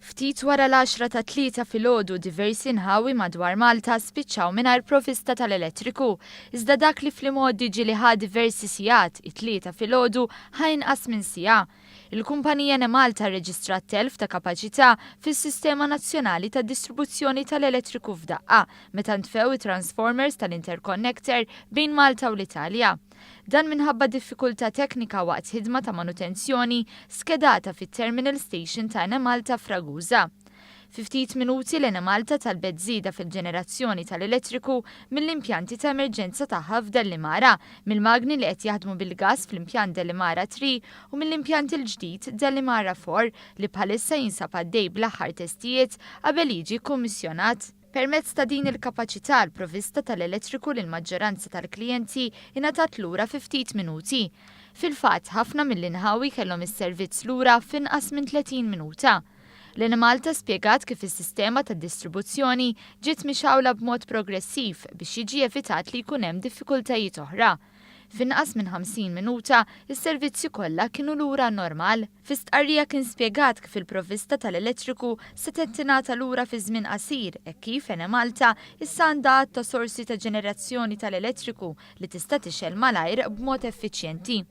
Ftit wara l-għaxra tat-Tlieta filgħodu diversi nħawi madwar Malta spiċċaw mingħajr provista tal-elettriku. Iżda dak li fl-imgħoddi ġieli ħa diversi sigħat, it-Tlieta filgħodu ħa inqas minn siegħa. Il-kumpanija Enemalta rreġistrat telf ta' kapaċità fis-sistema nazzjonali ta' distribuzzjoni tal-elettriku f'daqqa meta ntfew it-transformers tal-interconnector bejn Malta u l-Italja. Dan minħabba diffikultà teknika waqt ħidma ta' manutenzjoni skedata fit-Terminal Station ta' Enemalta f'Ragusa. Fi ftit minuti l-Enemalta talbet żieda fil-ġenerazzjoni tal-elettriku mill-impjanti ta' emerġenza tagħha f'Dellimara, mill-magni li qed jaħdmu bil-gass fl-impjant Dellimara 3 u mill-impjant il-ġdid Dellimara 4 li bħalissa jinsab għaddej bl-aħħar testijiet qabel jiġi kkummissjonat. Permezz ta' din il-kapaċità l-provvista tal-elettriku lill-maġġoranza tal-klijenti ingħatat lura fi ftit minuti. Fil-fatt, ħafna mill-inħawi kellhom is-servizz lura f'inqas minn 30 minuta. L-Enemalta spjegat kif is-sistema tad-distribuzzjoni ġiet mixgħula b'mod progressiv biex jiġi evitat li jkun hemm diffikultajiet oħra. F'inqas minn 50 minuta, is-servizzi kollha kienu lura għan-normal. Fi stqarrija kien spjegat kif il-provvista tal-elettriku setgħet tingħata lura fi żmien qasir hekk kif Enemalta issa għandha għadd ta' sorsi ta' ġenerazzjoni tal-elettriku li tista' tixgħel malajr b'mod effiċjenti.